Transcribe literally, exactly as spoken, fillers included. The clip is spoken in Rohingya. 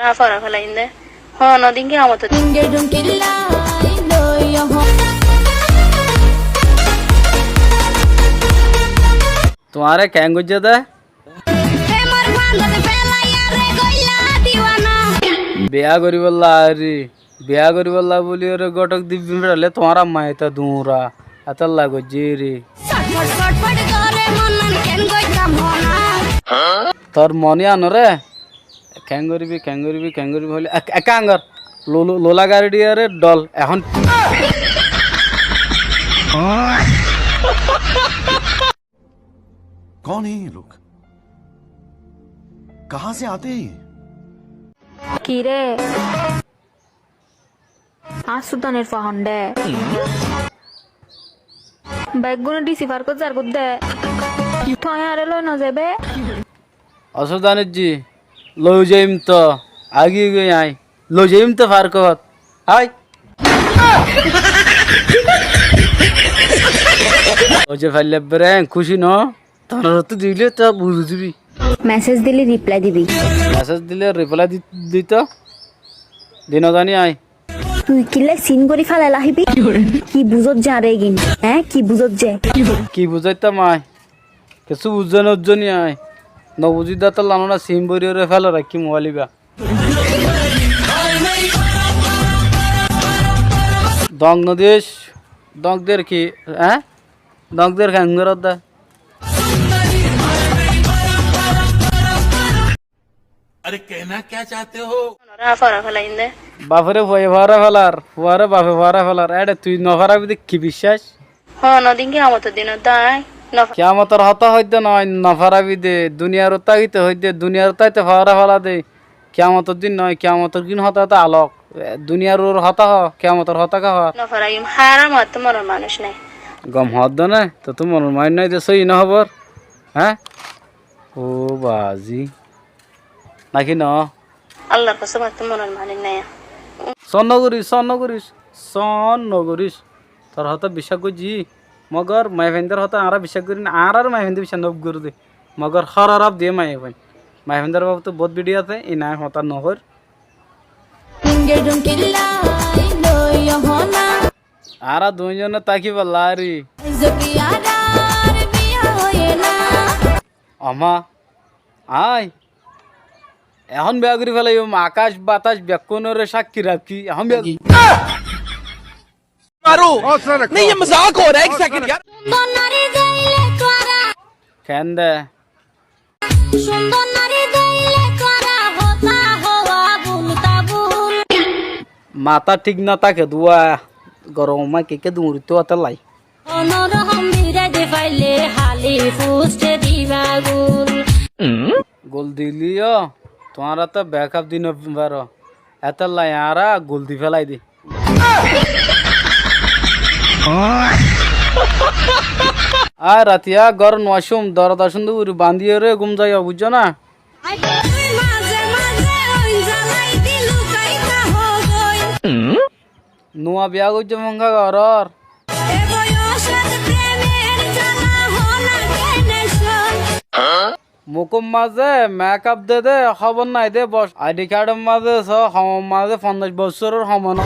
Ra fara felaiyum de. Hono din kiyamot. Tuáñre keén goijjé de? Biyá goríbolla ari. Biyá goríbolla bóli ore góthok dibbín feçaile tuáñr ammaye ita duñra. Etólla goijjé ri. Tor moni anore. Keén goríbi, keén goríbi, keén goríbi hoilé ek-, ekká angor. Lu-, lu-, lula gari diyore dhol. Ehón कौन है ये लोग? कहाँ से आते हैं ये? Ki re? Añár sudanir fua hondé. Beggúne D C parkot zargói de. Tuñí añáre loi no zaibe? Ó sudanir ji, loi zaiyum to. Agi goi añí. Loi zaiyum to parkot. Ai. Loi zai faille bere kúci no. Tar ottu dile to buzi dibi. Message dile reply dibi. Message dile reply di-, dito. Di no zani añí. Tui killa sin gori félai lahibi? Ki buzot za re gin? Hé? Ki buzot za? Ki buzaitám añí? Kessú buzzo no zani añí. No buzi de to lano na sin bori ore félai rakki mobile iba. Dong no dis, dong der ki, hé? Dong der ki angor da. अरे कहना क्या चाहते हो? Ra fara felaiyum de. Bafore fuaye fara felar, fuare bafe fara felar. Ere tui no farabi de ki biccác? Hono din kiyamotor dinot de añí no fa- Kiyamotor hotá hoidde no, no farabi de. Duniyar ot tákite hoidde, duniyar ot tákite fara fela de. Kiyamotor din no, kiyamotor din hotá to alok. Duniyar ur hotá ho, kiyamotor hotá ká ho. No faraiyum, haram ottu moron manúc nai. Gom hoódde ne, tottú moron manúc nai de sóiyi no hóbor. Hé? Ó bazi. Naki no? Allar kosóm, ottu moron manúc nai. Sóon no goris, sóon no goris, sóon no goris. Tor hotá biccác goijjí, mogor maiyafuaindor hotá añára biccác gorí na, añárar maiyafuainde biccác no gorí de. Mogor hór óraf diye maiyafuain. Maiyafuaindor babote bout video asé, iín añí hotá no hoir. Añára duizone táki bála ari. Oma, aññí ehón biya gorí felaiyum, akac batac bekkúnore sákki rakí, ehón biya. मारो। नहीं, ये मजाक हो रहा है, एक सेकंड यार। Keén de? Matá thík no táke dúa, gorom maike ke duñrittú atá lai. Gul dilíyo, tuáñra to bekaf di no faro. Étolla añára gul di félai di. Aññí ratiya górot nuaccúm, dorza cúndor gorí bañdíyoré gúm zaiyó, buijjó ná? Nuwa biyá goijjó fúnka gorór. Mukór mazé mekaf de dé, hóbor nai dé, boc-, aidhi kador mazé soó, homor mazé fonzaic bossóror hom no.